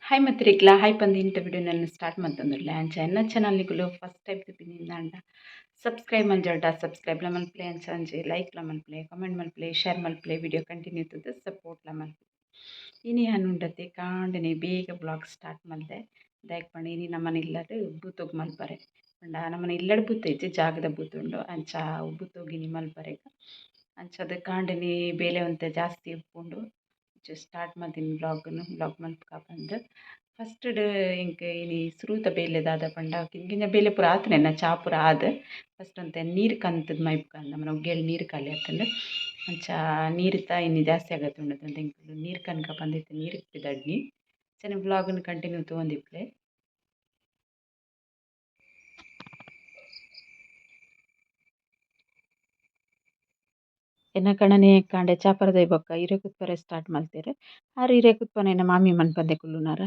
Hi ಮತ್ರಿಕ್ಲ hi ಪಂದು ಇಂಥ ವಿಡಿಯೋನಲ್ಲಿ start ಮಂತೊಂದುಲ್ಲೆ. ಅಂಚ ಎನ್ನ ಚಾನಲ್ನಿಗುಲು ಫಸ್ಟ್ ಟೈಮ್ ತಿಪ್ಪಿನಿಂದಾಂಡ ಸಬ್ಸ್ಕ್ರೈಬ್ ಮಲ್ಜಾಡ ಸಬ್ಸ್ಕ್ರೈಬ್ಲ ಮಲ್ಪಲೆ, ಅಂಚ ಅಂಚೆ ಲೈಕ್ಲ ಮಲ್ಪಲೆ, ಕಮೆಂಟ್ ಮಲ್ಪಲೆ, ಶೇರ್ ಮಲ್ಪಲೆ, ವಿಡಿಯೋ ಕಂಟಿನ್ಯೂ ತೂದು ಸಪೋರ್ಟ್ಲ ಮಲ್ಪಲೆ. ಇನಿ ಯಾನ್ ಉಂಡತೆ ಕಾಂಡನೆ ಬೇಗ ಬ್ಲಾಗ್ ಸ್ಟಾರ್ಟ್ ಮಲ್ದೆ. ದಾಯೆಗ್ ಪಂಡ ಇನಿ ನಮ್ಮನ ಇಲ್ಲಡ್ ಬೂತೊಗು ಮಲ್ಪರೆ ಪಂಡ ನಮ್ಮನ ಇಲ್ಲಡ್ ಬೂತ ಇಜ್ಜಿ, ಜಾಗದ ಬೂತ ಉಂಡು. ಅಂಚ ಬೂತೊಗು ಇನಿ ಮಲ್ಪರೆಗ್ ಅಂಚಾದ್ ಕಾಂಡನೆ ಬೇಲೆ ಒಂತೆ ಜಾಸ್ತಿ ಉಪ್ಪುಂಡು. ಸ್ಟಾರ್ಟ್ ಮಲ್ತಿನ ಬ್ಲಾಗ್ನು ಬ್ಲಾಗ್ ಮಲ್ಪುಗ ಪಂದ್. ಫಸ್ಟ್ಡ್ ಎಂಕ್ ಇನಿ ಸುರೂತ ಬೇಲೆ ದಾದ ಪಂಡ ಕಿನ್ನ ಬೇಲೆ ಪೂರ ಆತ್ಂಡ್, ಎನ್ನ ಚಾ ಪೂರ ಆದ್. ಫಸ್ಟ್ ಒಂತೆ ನೀರು ಕಂತುದು ಮೈಪುಗ, ನಮ್ಮನ ಉಗ್ಗೆಲ್ ನೀರು ಖಾಲಿ ಆತ್ಂಡ್. ಅಂಚ ನೀರುತ ಇನಿ ಜಾಸ್ತಿ ಆಗತ್ತುಂಡು ಅಂತ ಎಂಕುಲು ನೀರು ಕನ್ಕ ಪಂದ್ ನೀರು ಪಿದಡ್ನಿ. ಅಂಚನೆ ಬ್ಲಾಗ್ನು ಕಂಟಿನ್ಯೂ ತೂವೊಂದಿಪ್ಪುಲೆ. ಎನ್ನ ಕಣನೆ ಕಾಂಡೆ ಚಾಪರದೈ ಬೊಕ್ಕ ಇರೆ ಕುತ್ಪರೆ ಸ್ಟಾರ್ಟ್ ಮಲ್ತೆರ್. ಆರ್ ಇರೆ ಕುತ್ಪನ ಎನ್ನ ಮಾಮಿ ಮನ್ಪಂದೆ ಕುಲ್ಲುನಾರ್.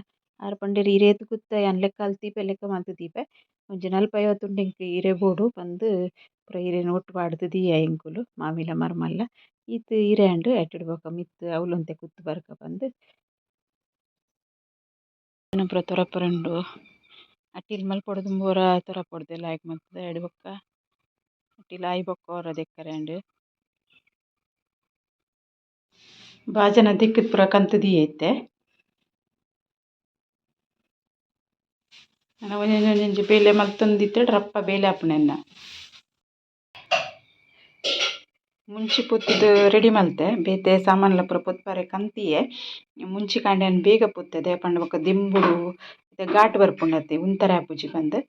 ಆರ್ ಪಂಡೆರ್ ಇರೇತ್ ಕುತ್ತ ಯಾನ್ ಲೆಕ್ಕ ಅಲ್ ದೀಪೆ ಲೆಕ್ಕ ಮಲ್ತ್ ದೀಪೆ, ಒಂಜಿ ನಲ್ಪ ಐವತ್ತು ಉಂಡು ಎಂಕ್ ಇರೆ ಬೋಡು ಪಂದ್ ಪೂರ ಇರೆನ್ ಒಟ್ಟು ಪಾಡ್ದ್ ದೀಯ ಎಂಕುಲು ಮಾಮಿಲ ಮರ್ಮಲ್ಲ. ಈತ್ ಇರೆ ಆಂಡ್ ಐಟೆಡ್ ಬೊಕ್ಕ ಮಿತ್ತ್ ಅವ್ಲೊಂತೆ ಕುತ್ತು ಬರ್ಕ ಪಂದ್. ಪೂರ ತೊರಪರೆ ಉಂಡು ಅಟಿಲ್ ಮಲ್ಪೊಡು ದುಂಬು ಒರ ತೊರಪೊಡ್ದು ಲಾಯ್ಕ್ ಮಲ್ತ್ದ್ ಐಡ್ ಬೊಕ್ಕ ಅಟಿಲ್ ಆಯಿ ಬೊಕ್ಕ ಒರ ದೆಕ್ಕರೆ ಆಂಡ್. ಬಾಜನ ದೆಕ್ಕದ್ ಪೂರ ಕಂತ್ ದೀಯೆ ಇತ್ತೆ. ನನ ಒಂಜೊಂಜಿ ಒಂಜೊಂಜಿ ಬೇಲೆ ಮಲ್ತೊಂದಿತ್ತೆಡ ರಪ್ಪ ಬೇಲೆ ಆಪುಂಡು ಎನ್ನ. ಮುಂಚಿ ಪೊತ್ತುದು ರೆಡಿ ಮಲ್ತೆ, ಬೇತೆ ಸಾಮಾನ್ಲ ಪೂರ ಪೊತ್ಪರೆ ಕಂತಿಯೆ. ಮುಂಚಿ ಕಾಂಡೆ ಬೇಗ ಪೊತ್ತದೆ ಪಂಡ ಬೊಕ್ಕ ದಿಂಬುಡು ಘಾಟ್ ಬರ್ಪುಂಡತ್ತೆ ಉಂತರೆ ಆಪುಜಿ ಪಂದ್.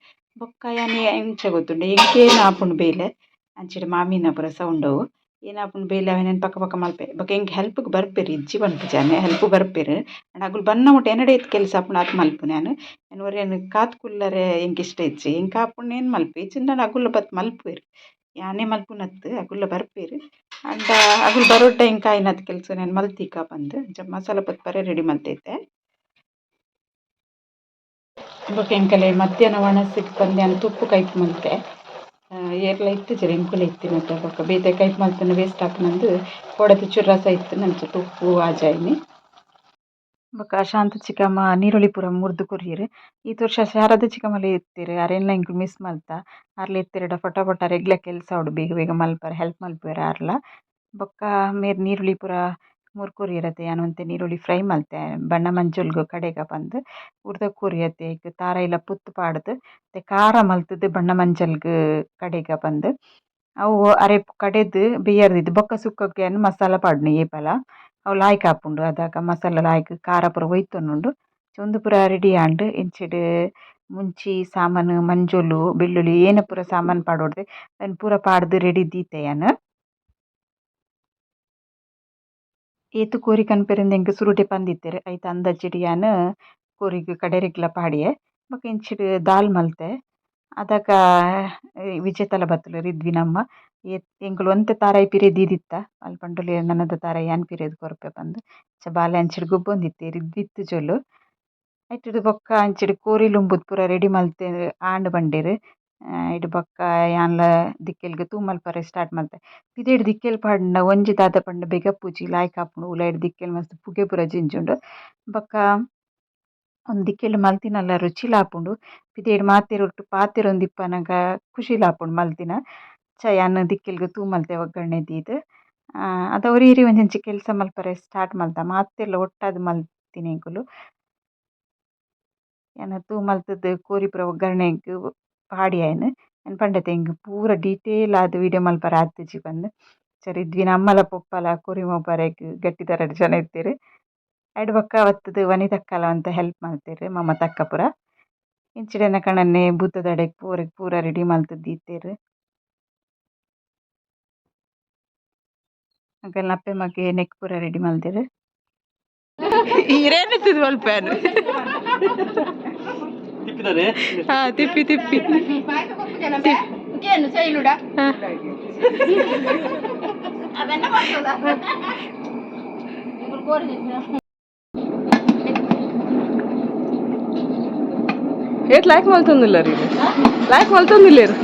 ಬೊಕ್ಕ ಯಾನ್ ಎಂಚ ಗೊತ್ತುಂಡು ಎಂಕೇನ ಆಪುಂಡು ಬೇಲೆ, ಅಂಚಿಡ್ ಮಾಮಿನ ಪೂರ ಸೌಂಡ್ ಅವು ಏನಾಪುಂಡು ಬೇಲೆ ಅವೆನ್ ಪಕ್ಕ ಪಕ್ಕ ಮಲ್ಪೆ. ಬೊಕ್ಕ ಎಂಕ್ ಹೆಲ್ಪ್ಗ್ ಬರ್ಪೆರ್, ಇಜ್ಜಿ ಪನ್ಪುಜಿ, ಹೆಲ್ಪ್ ಬರ್ಪೆರ್. ಆಂಡ ಅಗುಲು ಬನ್ನ ಮುಟ ಎನ್ನಡ ಏತ್ ಕೆಲಸ ಆಪುಂಡು ಆತ್ ಮಲ್ಪುನೆ ಯಾನ್. ಯಾನ್ ಒರಿಯನ್ ಕಾತ್ ಕುಲ್ಲರೆ ಎಂಕ್ ಇಷ್ಟ ಇಜ್ಜಿ. ಎಂಕ್ ಆಪುಂಡು ಏನ್ ಮಲ್ಪೆ, ಇಜ್ಜಿಂಡ ಅಗುಲು ಬತ್ತ್ ಮಲ್ಪುವೆರ್, ಯಾನೇ ಮಲ್ಪುನತ್ತ್, ಅಗುಲ್ಲ ಬರ್ಪೆರ್. ಆಂಡ ಅಗುಲು ಬರೋಡ್ಡ ಎಂಕ್ ಆಯಿನಾತ್ ಕೆಲಸ ಯಾನ್ ಮಲ್ತಿಕ ಪಂದ್. ಅಂಚ ಮಸಾಲ ಪೊತ್ಪರೆ ರೆಡಿ ಮಲ್ತೈತೆ. ಬೊಕ್ಕ ಎಂಕಲೆ ಮಧ್ಯಾಹ್ನ ಒಣಸಿಗೆ ಪಂದ್ ಯಾನ್ ತೊಪ್ಪು ಕೈಪು ಮಲ್ತೆ. ಏರ್ಲ ಇತ್ತಿಜೆರ್, ಎಂಕುಲೆ ಇತ್ತಿನತ. ಬೊಕ್ಕ ಬೇತೆ ಕೈಪು ಮಲ್ತುಂಡ ವೇಸ್ಟ್ ಆಪುನಂದ್ ಕೋಡೆ ಚೂರು ರಸ ಇತ್ತು, ಅಂಚ ತೊಪ್ಪು ಆಜಾಯಿನಿ. ಬೊಕ್ಕ ಶಾಂತ ಚಿಕ್ಕಮ್ಮ ನೀರುಳ್ಳಿ ಪೂರ ಮುರ್ದು ಕೊರಿಯೆರ್. ಈತ್ ವರ್ಷ ಶಾರದ ಚಿಕ್ಕಮ್ಮಲ ಇತ್ತೆರ್, ಅರೆನ್ಲ ಎಂಕುಲು ಮಿಸ್ ಮಲ್ತ. ಆರ್ಲ ಇತ್ತೆರ್ಡ ಪಟ ಪಟ ಅರೆಗ್ಲ ಕೆಲಸ ಆವೊಡು, ಬೇಗ ಬೇಗ ಮಲ್ಪರೆ ಹೆಲ್ಪ್ ಮಲ್ಪುವೆರ್ ಆರ್ಲ. ಬೊಕ್ಕ ಮೇರ್ ನೀರುಳ್ಳಿ ಪೂರ ಮೂರು ಕೊರಿಯೆರತೆ, ಯಾನ್ ಒಂತೆ ನೀರುಳ್ಳಿ ಫ್ರೈ ಮಲ್ತೆ ಬಣ್ಣ ಮಂಜೊಲ್ಗ್ ಕಡೆಗ ಪಂದ್. ಉರ್ದ ಕೊರಿಯತೆ ಐಕ್ ತಾರಾಯಿಲ ಪೊತ್ತು ಪಾಡ್ದ್ ಖಾರ ಮಲ್ತ್ದ್ ಬಣ್ಣ ಮಂಜಲ್ಗ್ ಕಡೆಗ ಪಂದ್. ಅವು ಅರೆ ಕಡೆದ್ ಬೇಯರ್ದಿದ್ದು ಬೊಕ್ಕ ಸುಕ್ಕಗ್ ಯಾನ್ ಮಸಾಲ ಪಾಡುನು ಏಪಲ, ಅವು ಲಾಯ್ಕ್ ಆಪುಂಡು. ಅದಗ ಮಸಾಲ ಲಾಯ್ಕ್ ಖಾರ ಪೂರ ಒಯ್ತೊನುಂಡು. ಉಂದು ಪೂರ ರೆಡಿ ಆಂಡ್. ಇಂಚಿಡ್ ಮುಂಚಿ ಸಾಮಾನು ಮಂಜೊಲು ಬೆಳ್ಳುಳ್ಳಿ ಏನ ಪೂರ ಸಾಮಾನು ಪಾಡೊಡ್ದು ಅವೆನ್ ಪೂರ ಪಾಡ್ದ್ ರೆಡಿ ದೀತೆ ಯಾನ್. ಏತ್ ಕೋರಿ ಕನ್ಪೆರೆಂದ್ ಎಂಕ್ ಸುರುಟೆ ಪಂದಿತ್ತೆರ್, ಐತ ಅಂದಾಜಿಡ್ ಯಾನ್ ಕೋರಿಗ್ ಕಡೆರೆಗ್ಲ ಪಾಡಿಯೆ. ಬೊಕ್ಕ ಇಂಚಿಡ್ ದಾಲ್ ಮಲ್ತೆ. ಅದಗ ವಿಜೇತಲ ಬತ್ತುಲು ರಿದ್ವಿನಮ್ಮ. ಎಂಕುಲು ಒಂತೆ ತಾರಾಯಿ ಪಿರೆ ದೀದಿತ್ತ, ಅಲ್ ಪಂಡೊಲು ನನದ ತಾರಾಯಿ ಯಾನ್ ಪಿರೆದ್ ಕೊರ್ಪೆ ಪಂದ್. ಅಂಚ ಬಾಲೆ ಅಂಚಿಡ್ ಗೊಬ್ಬೊಂದಿತ್ತೆ ರಿದ್ವಿತ್ ಜೊಲು. ಐಟುಡು ಬೊಕ್ಕ ಅಂಚಿಡ್ ಕೋರಿ ಲುಂಬುದು ಪೂರ ರೆಡಿ ಮಲ್ತೆ ಆಂಡ್ ಪಂಡೆರ್. ಐಡ್ ಬೊಕ್ಕ ಯಾನ್ಲ ದಿಕ್ಕೆಲ್ಗ್ ತೂ ಮಲ್ಪರೆ ಸ್ಟಾರ್ಟ್ ಮಲ್ತೆ. ಪಿದಯ್ಡ್ ದಿಕ್ಕೆಲ್ ಪಾಡ್ಂಡ ಒಂಜಿ ದಾದ ಪಂಡ ಬೇಗ ಪೂಜಿ ಲಾಯ್ಕ್ ಆಪುಂಡು. ಉಲಯಿಡ್ ದಿಕ್ಕೆಲ್ ಮಸ್ತ್ ಪುಗೆ ಪೂರ ಜಿಂಜುಂಡು. ಬೊಕ್ಕ ಒಂದ್ ದಿಕ್ಕೆಲ್ ಮಲ್ತಿನಲ ರುಚಿಲ ಆಪುಂಡು. ಪಿದಯ್ಡ್ ಮಾತೆರ್ ಒಟ್ಟು ಪಾತೆರೊಂದಿಪ್ಪನಗ ಖುಷಿಲ ಆಪುಂಡು ಮಲ್ತಿನ. ಚ ಯಾನ್ ದಿಕ್ಕೆಲ್ಗ್ ತೂ ಮಲ್ತೆ ಒಗ್ಗರಣೆ ದೀದ್. ಅದ ಒರಿಯರಿ ಒಂಜೊಂಜಿ ಕೆಲಸ ಮಲ್ಪರೆ ಸ್ಟಾರ್ಟ್ ಮಲ್ತ, ಮಾತೆರ್ಲ ಒಟ್ಟಾದ್ ಮಲ್ತಿನಿ ಎಂಕುಲು. ಯಾನ್ ತೂ ಮಲ್ತ್ದ್ ಕೋರಿ ಪೂರ ಒಗ್ಗರಣೆಗ್ ಪಾಡಿಯೆನ್. ಯಾನ್ ಪಂಡತೆ ಎಂಕ್ ಪೂರ ಡೀಟೇಲ್ ಆದ್ ವೀಡಿಯೋ ಮಲ್ಪರೆ ಆತಿಜಿ ಪಂದ್. ರಿದ್ವಿನ ಅಮ್ಮಲ ಪೊಪ್ಪಲ ಕೋರಿ ಮೋಪರೆಗ್ ಗಟ್ಟಿದ ರಡ್ಡ್ ಜನ ಇತ್ತೆರ್. ಐಡ್ ಬೊಕ್ಕ ಬತ್ತುದು ವನಿತಕ್ಕಲ ಒಂತೆ ಹೆಲ್ಪ್ ಮಲ್ತೆರ್, ಮಮತಕ್ಕ ಪೂರ. ಇಂಚಿಡೆನ ಕಣನ್ನೆ ಭೂತದಡೆಗ್ ಪೋರೆಗ್ ಪೂರ ರೆಡಿ ಮಲ್ತ್ ದೀತೆರ್. ಅಕಲ್ನ ಅಪ್ಪೆ ಮಗೆ ನೆಕ್ ಪೂರ ರೆಡಿ ಮಲ್ದೆರ್. ಈರೇನತ್ತದ ಮಲ್ಪೆನ್ ಹಾ ತಿಪ್ಪಿ ತಿಪ್ಪಿ ಏತ್ ಲೈಕ್ ಮಲ್ತೊಂದುಲ್ಲೆರ್ ಲೈಕ್ ಮಲ್ತೊಂದುಲ್ಲೆರ್.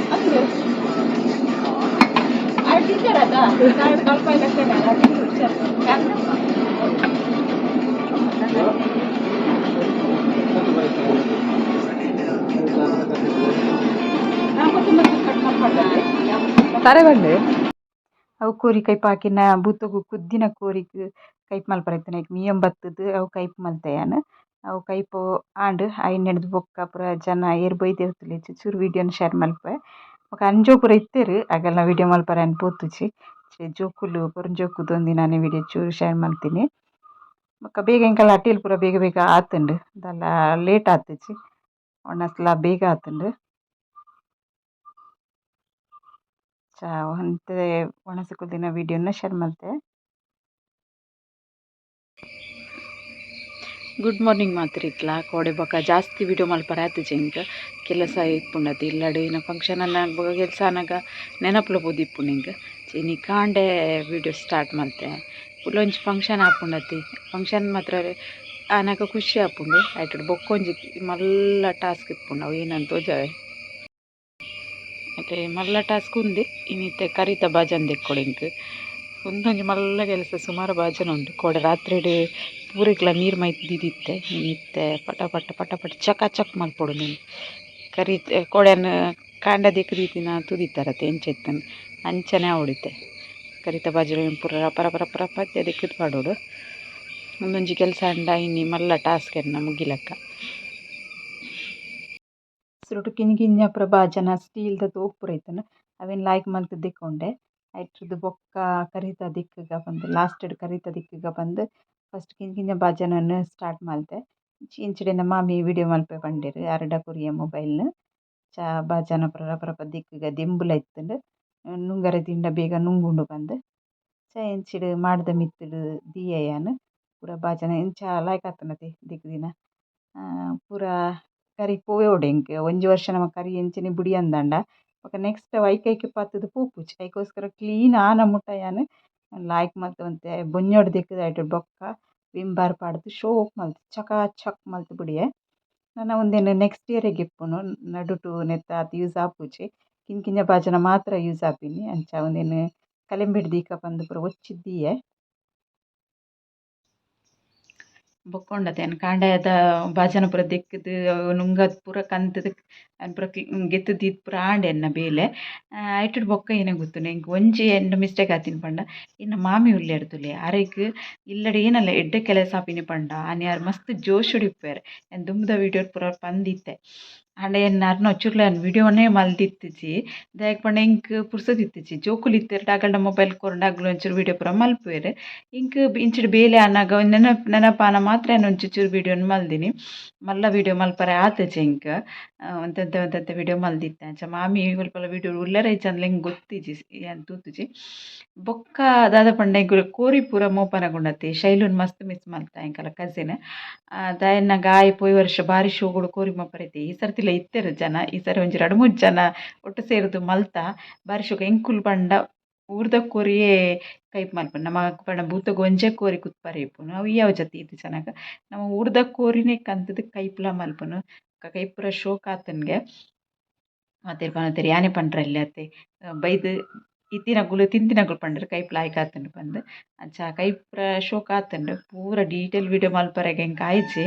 ತರೆ ಬಂಡೆ. ಅವು ಕೋರಿ ಕೈಪ್ ಹಾಕಿನ ಬೂತೊಗು ಕುದ್ದಿನ ಕೋರಿಗ್ ಕೈಪ್ ಮಲ್ಪರೆ ಇತ್ತಿನ ಮೀಯಂ ಬತ್ತುದು ಅವು ಕೈಪ್ ಮಲ್ತೆ ಯಾನ್. ಅವು ಕೈಪು ಆಂಡ್. ಐನೆಡ್ದ್ ಬೊಕ್ಕ ಪೂರ ಜನ ಏರ್ ಬೈದೆರ್ ತೂಲೆ, ಚೂರು ವೀಡಿಯೋನ್ ಶೇರ್ ಮಲ್ಪುವೆ. ಬೊಕ ಅಂಜೋ ಪೂರ ಇತ್ತೆರ್, ಅಗಲ್ನ ವೀಡಿಯೋ ಮಲ್ಪರೆ ಯಾನ್ ಪೋತುಜಿ. ಜೋಕುಲು ಪೊರಂಜೋವು ಕುದೊಂದಿನಾನೆ ವೀಡಿಯೋ ಚೂರು ಶೇರ್ ಮಲ್ತಿನಿ. ಬೊಕ ಬೇಗ ಎಂಕಲ್ನ ಅಟಿಲ್ ಪೂರ ಬೇಗ ಬೇಗ ಆತುಂಡು, ದಾಲ ಲೇಟ್ ಆತುಜಿ, ವನಸ್ಲ ಬೇಗ ಆತುಂಡು. ಚ ಒಂತೆ ವನಸ್ ಕುಲ್ದಿನ ವೀಡಿಯೋನ ಶೇರ್ ಮಲ್ತೆ. ಗುಡ್ ಮಾರ್ನಿಂಗ್ ಮಾತ್ರಿಕ್ಲ. ಕೋಡೆ ಬೊಕ ಜಾಸ್ತಿ ವೀಡಿಯೋ ಮಲ್ಪರೆ ಆತುಜಿ ಎಂಕ್, ಕೆಲಸ ಇಪ್ಪುಂಡತೆ ಇಲ್ಲಡ್. ಇನ್ನ ಫಂಕ್ಷನ್ ಅನ್ನ ಬೊಕ ಕೆಲಸ ಆನಗ ನೆನಪುಲ ಪೋದಿಪ್ಪುಂಡು ಎಂಕ್. ಇನಿ ಕಾಂಡೆ ವೀಡಿಯೋ ಸ್ಟಾರ್ಟ್ ಮಲ್ತೆ. ಫುಲ್ ಒಂಜಿ ಫಂಕ್ಷನ್ ಆಪುಂಡತೆ, ಫಂಕ್ಷನ್ ಮಾತ್ರ ಆನಗ ಖುಷಿ ಆಪುಂಡು. ಐಟು ಬೊಕ್ಕೊಂಜಿ ಮಲ್ಲ ಟಾಸ್ಕ್ ಇಪ್ಪುಂಡು, ಅವು ಏನಂತ ತೋಜಾವೆ. ಮತ್ತೆ ಮಲ್ಲ ಟಾಸ್ಕ್ ಉಂದೆ ಇನ್ನಿತ್ತೆ ಕರಿತ ಬಾಜನ ದೆಕ್ಕೊಡು ಎಂಕ್. ಉಂದೊಂಜಿ ಮಲ್ಲ ಕೆಲಸ, ಸುಮಾರು ಬಾಜನ ಉಂಡು. ಕೋಡೆ ರಾತ್ರಿಡ್ ಪೂರೆಕ್ಲ ನೀರು ಮೈತ್ ದೀದಿತ್ತೆ. ಇತ್ತೆ ಪಟ ಪಟ ಪಟ ಪಟ ಚಕ ಚಕ್ ಮಲ್ಪೊಡು ನೀನು ಕರಿ. ಕೋಡೆನ್ ಕಾಂಡ ದೆಕ್ಕ್ ದೀತಿನ ತೂದಿತ್ತರತೆ ಎಂಚ ಇತ್ತಂದ್, ಅಂಚನೆ ಆವೊಡಿತ್ತೆ. ಕರಿತ ಬಾಜನ ಪೂರ ರಪ ರಪ ರಪ ರಪ ದೆಕ್ಕುದು ಪಾಡೊಡು. ಉಂದೊಂಜಿ ಕೆಲಸ ಆಂಡ ಇನಿ ಮಲ್ಲ ಟಾಸ್ಕ್ ಎನ್ನ ಮುಗಿಲಕ್ಕ. ಸುರುಟು ಕಿಂಜಿ ಕಿಂಜ ಪೂರ ಬಾಜನ ಸ್ಟೀಲ್ದ ತೋಪು ಪೂರ ಇತ್ತ್ಂಡ್, ಅವೆನ್ ಲಾಯ್ಕ್ ಮಲ್ತ್ ದೆಕ್ಕೊಂಡೆ. ಐಟ್ರದ್ದು ಬೊಕ್ಕ ಕರಿತ ದಿಕ್ಕುಗ ಪಂದ್, ಲಾಸ್ಟ್ಡ್ ಕರಿತ ದಿಕ್ಕುಗ ಪಂದ್ ಫಸ್ಟ್ ಕಿಂಜಿ ಕಿಂಜ ಬಾಜನನ್ ಸ್ಟಾರ್ಟ್ ಮಲ್ತೆ. ಇಂಚಿಡಿನ ಮಾಮಿ ವೀಡಿಯೋ ಮಲ್ಪೆ ಪಂಡೆರ್, ಅರೆಡ ಕೊರಿಯೆ ಮೊಬೈಲ್ನ್. ಚ ಬಾಜನ ಪೂರ ರಪ ರಪ ದಿಕ್ಕುಗ, ದೆಂಬುಲ ಇತ್ತ್ಂಡ್, ನುಂಗರೆ ದಿಂಡ ಬೇಗ ನುಂಗುಂಡು ಪಂದ್. ಚ ಇಂಚಿಡ್ ಮಾಡ್ದ ಮಿತ್ತುಡು ದೀಯೆ ಯಾನ್ ಪೂರ ಬಾಜನ. ಇಂಚ ಲಾಯ್ಕ್ ಆತುಂಡತೆ ದಿಕ್ಕುದಿನ ಪೂರ. ಕರಿ ಪೋವೊಡು ಎಂಕ್, ಒಂಜಿ ವರ್ಷ ನಮ ಕರಿ ಎಂಚನೆ ಬುಡಿಯಂದಾಂಡ ಬೊಕ ನೆಕ್ಸ್ಟ್ ಅವು ಐಕ್ ಐಕ್ ಪತ್ತುದು ಪೋಪುಜಿ. ಐಕೋಸ್ಕರ ಕ್ಲೀನ್ ಆನ ಮುಟ್ಟ ಯಾನ್ ಲಾಯ್ಕ್ ಮಲ್ತ್ ಒಂತೆ ಬೊಂಜೋಡು ದೆಕ್ಕುದು, ಐಟ್ ಬೊಕ್ಕ ವಿಮ್ ಬಾರ್ ಪಾಡ್ದು ಶೋಕ್ ಮಲ್ತ್ ಚಕ ಚಕ್ ಮಲ್ತ್ ಬುಡಿಯೆ. ನನ ಉಂದೆನ್ ನೆಕ್ಸ್ಟ್ ಇಯರಿಗೆ ಇಪ್ಪುನು, ನಡುಟು ನೆತ್ತ ಆತ್ ಯೂಸ್ ಆಪುಜಿ, ಕಿಂಜ ಕಿಂಜ ಬಾಜನ ಮಾತ್ರ ಯೂಸ್ ಆಪಿನಿ. ಅಂಚ ಉಂದೆನ್ ಕಲೆಂಬಿಡ್ ದೀಕ ಪಂದ್ ಪೂರ ಒಚ್ಚಿದ್ ದೀಯೆ. ಬೊಕ್ಕ ಉಂಡತೆ ಯಾನ್ ಕಾಂಡೆದ ಬಾಜನ ಪೂರ ದೆಕ್ಕುದು, ನುಂಗದ್ ಪೂರ ಕಂತುದು, ಅವೆನ್ ಪೂರ ಗೆತ್ತ್ ದೀದ್ ಪೂರ ಆಂಡ್ ಎನ್ನ ಬೇಲೆ. ಐಟುಡು ಬೊಕ್ಕ ಏನ ಗೊತ್ತುಂಡು ಎಂಕ್, ಒಂಜಿ ಎನ್ನ ಮಿಸ್ಟೇಕ್ ಆತಿನ ಪಂಡ, ಎನ್ನ ಮಾಮಿ ಉಲ್ಲೆರ್ ತೂಲೆ, ಅರೆಗ್ ಇಲ್ಲಡ್ ಏನಲ್ಲ ಎಡ್ಡೆ ಕೆಲಸ ಆಪಿನಿ ಪಂಡ ಆನಿ ಆರ್ ಮಸ್ತ್ ಜೋಶುಡು ಇಪ್ಪುವೆರ್. ಯಾನ್ ದುಂಬುದ ವೀಡಿಯೋಡ್ ಪೂರ ಪಂದಿತ್ತೆ. ಆಂಡ ಎನ್ನ ಅರ್ನ ಒಂಚೂರ್ಲ ಯಾನ್ ವೀಡಿಯೋನೇ ಮಲ್ದಿತ್ತಿಜಿ. ದಾಯೆಗ್ ಪಂಡ ಎಂಕ್ ಪುರ್ಸೊತ್ತು ಇತ್ತಿಜಿ. ಜೋಕುಲು ಇತ್ತೆರ್ಡ ಅಗಲ್ಡ ಮೊಬೈಲ್ ಕೊರ್ಂಡ ಅಗುಲು ಒಂಚೂರು ವೀಡಿಯೋ ಪೂರ ಮಲ್ಪುವೆರ್. ಎಂಕ್ ಇಂಚಿಡ್ ಬೇಲೆ ಆನಗ ನೆನಪು ನೆನಪಾನ ಮಾತ್ರ ಯಾನ್ ಒಂಚೂರು ವೀಡಿಯೋನ್ ಮಲ್ದಿನಿ. ಮಲ್ಲ ವೀಡಿಯೋ ಮಲ್ಪರೆ ಆತಿಜಿ ಎಂಕ್, ಒಂತೆ ಒಂತೆ ಒಂತೆ ಒಂತೆ ವೀಡಿಯೋ ಮಲ್ದಿತ್ತೆ. ಅಂಚ ಮಾಮಿ ಒಲ್ಪಲ ವೀಡಿಯೋ ಉಲ್ಲೆರ ಇಜ್ಜಂದ್ಲ ಎಂಕ್ ಗೊತ್ತಿಜ್ಜಿ, ಯಾನ್ ತೂತುಜಿ. ಬೊಕ್ಕ ದಾದ ಪಂಡ, ಎಂಕ್ ಕೋರಿ ಪೂರ ಮೋಪನಗ ಉಂಡತೆ ಶೈಲುನ್ ಮಸ್ತ್ ಮಿಸ್ ಮಲ್ತ, ಎಂಕಲ್ನ ಕಸಿನ್. ದಾಯೆನ್ನಗ ಆಯೆ ಪೋಯಿ ವರ್ಷ ಬಾರಿ ಶೋಕುಡು ಕೋರಿ ಮಲ್ಪರೆ. ಈ ಸರ್ತಿಲ ಇತ್ತೆರ್ ಜನ, ಈ ಸರಿ ಒಂಜಿ ರಡ್ಡ್ ಮೂಜಿ ಜನ ಒಟ್ಟು ಸೇರುದು ಮಲ್ತ, ಬಾರಿ ಶೋಕು. ಎಂಕುಲು ಪಂಡ ಊರ್ದ ಕೋರಿಯೇ ಕೈಪು ಮಲ್ಪುನು. ನಮ ಪಂಡ ಭೂತಗ್ ಒಂಜೇ ಕೋರಿ ಕುತ್ಪರೆ ಇಪ್ಪುನು, ಅವು ಯಾವ್ ಜತಿ ಇತ್ತ್ ಜನಕ್. ನಮ ಊರ್ದ ಕೋರಿನೇ ಕಂತುದು ಕೈಪುಲ ಮಲ್ಪುನು. ಕೈಪು ಪೂರ ಶೋಕು ಆತುಂಡ್ಗೆ. ಮಾತೆರ್ ಪನೊಂತೆರ್, ಯಾನೆ ಪಂಡ್ರಲ್ಲೆ ಅತೆ ಬೈದು ಇತ್ತಿನಕುಲು ತಿಂತಿನಕುಲು ಪಂಡೆರ್ ಕೈಪು ಲಾಯ್ಕ್ ಆತುಂಡು ಪಂದ್. ಅಂಚ ಕೈಪು ಪೂರ ಶೋಕು ಆತುಂಡು. ಪೂರ ಡೀಟೇಲ್ ವೀಡಿಯೋ ಮಲ್ಪರೆಗ್ ಎಂಕ್ ಆಯಿಜಿ.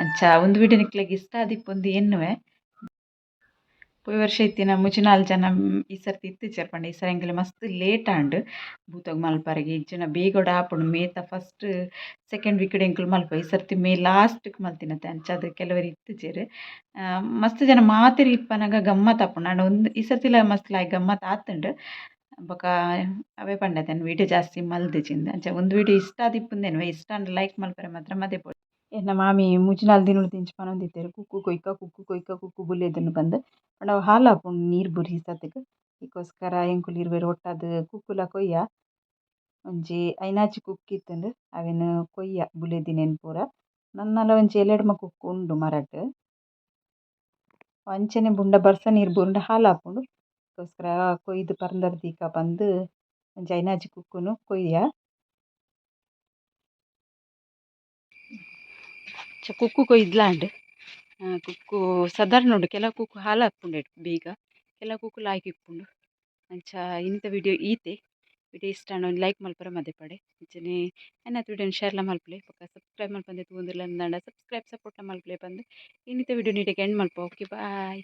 ಅಂಚ ಉಂದು ವೀಡಿಯೋ ನಿಕ್ಲೆಗ್ ಇಷ್ಟ ಆದಿಪ್ಪುಂದು ಎನ್ನುವೆ. ಪೋಯಿ ವರ್ಷ ಇತ್ತಿನ ಮೂಜಿ ನಾಲ್ ಜನ ಈ ಸರ್ತಿ ಇತ್ತಿಜೆರ್. ಪಂಡ ಈ ಸರಿ ಎಂಕಲೆ ಮಸ್ತ್ ಲೇಟ್ ಆಂಡ್ ಭೂತಗ್ ಮಲ್ಪರೆಗ್. ಇಜ್ಜಿಂಡ ಬೇಗೊಡು ಆಪುಂಡು. ಮೇತ ಫಸ್ಟ್ ಸೆಕೆಂಡ್ ವೀಕ್ಡ್ ಎಂಕುಲು ಮಲ್ಪ, ಈ ಸರ್ತಿ ಮೇ ಲಾಸ್ಟ್ಗೆ ಮಲ್ತಿನತೆ. ಅಂಚಾದ್ ಕೆಲವೆರ್ ಇತ್ತಿಜೆರ್. ಮಸ್ತ್ ಜನ ಮಾತೆರ್ ಇಪ್ಪನಗ ಗಮ್ಮತ್ ಆಪುಂಡು. ಆಂಡ ಒಂದು ಈ ಸರ್ತಿಲ ಮಸ್ತ್ ಲಾಯ್ಕ್ ಗಮ್ಮತ್ ಆತುಂಡು. ಬೊಕ ಅವೇ ಪಂಡತೆ ವೀಡಿಯೋ ಜಾಸ್ತಿ ಮಲ್ದಿಜಿಂದ್. ಅಂಚ ಒಂದು ವೀಡಿಯೋ ಇಷ್ಟ ಆದಿಪ್ಪುಂದೇನ್ವೆ, ಇಷ್ಟ ಆಂಡ ಲೈಕ್ ಮಲ್ಪರೆ ಮಾತ್ರ ಮದಪೊಡು. ಎನ್ನ ಮಾಮಿ ಮೂಜಿ ನಾಲ್ ದಿನೊಡ್ದಿಂಚಿ ಪನೊಂದಿತ್ತೆರ್, ಕುಕ್ಕು ಕೊಯ್ಕ, ಕುಕ್ಕು ಕೊಯ್ಕ, ಕುಕ್ಕು ಬುಲೆದುಂಡು ಪಂದ್. ಪಂಡ ಅವು ಹಾಲಾಪುಂಡು ನೀರು ಬುರಿ ಸತಿಗ್. ಐಕೋಸ್ಕರ ಎಂಕುಲು ಇರ್ವೆರ್ ಒಟ್ಟಾದ್ ಕುಕ್ಕುಲ ಕೊಯ್ಯ. ಒಂಜಿ ಐನಾಜಿ ಕುಕ್ಕು ಇತ್ತುಂಡು, ಅವೆನ್ ಕೊಯ್ಯ ಬುಲೆದಿನೆನ್ ಪೂರ. ನನ್ನಲ ಒಂಜಿ ಏಲೆಡ್ಮ ಕುಕ್ಕು ಉಂಡು ಮರಟ್. ಅಂಚನೆ ಬುಂಡ ಬರ್ಸ ನೀರು ಬೂರ್ಂಡ ಹಾಲಾಪುಂಡು. ಐಕೋಸ್ಕರ ಕೊಯ್ದು ಪರ್ಂದರ್ ದೀಕ ಪಂದ್ ಒಂಜಿ ಐನಾಜಿ ಕುಕ್ಕುನು ಕೊಯ್ಯ. ಕುಕ್ಕು ಕೊಯ್ದ್ಲಾಂಡ್. ಕುಕ್ಕು ಸಾಧಾರಣ ಉಂಡು, ಕೆಲವು ಕುಕ್ಕು ಹಾಲಾಪುಂಡು ಬೇಗ, ಕೆಲವು ಕುಕ್ಕು ಲಾಯ್ಕ್ ಇಪ್ಪುಂಡು. ಅಂಚ ಇನಿತ ವೀಡಿಯೋ ಈತೆ. ವಿಡಿಯೋ ಇಷ್ಟ ಆಂಡ ಒಂಜಿ ಲೈಕ್ ಮಲ್ಪರೆ ಮದಪಡೆ. ಅಂಚನೆ ಎನ್ನಾತ್ ವಿಡಿಯೋನ್ ಶೇರ್ಲ ಮಲ್ಪುಲೆ. ಬೊಕ ಸಬ್ಸ್ಕ್ರೈಬ್ ಮಲ್ಪಂದೆ ತೂವೊಂದುಲ್ಲ ಅಂದಾಂಡ ಸಬ್ಸ್ಕ್ರೈಬ್ ಸಪೋರ್ಟ್ಲ ಮಲ್ಪುಲೆ ಪಂದ್ ಇನಿತ ವಿಡಿಯೋ ನೀಟಗ್ ಎಂಡ್ ಮಲ್ಪ. Okay, boy.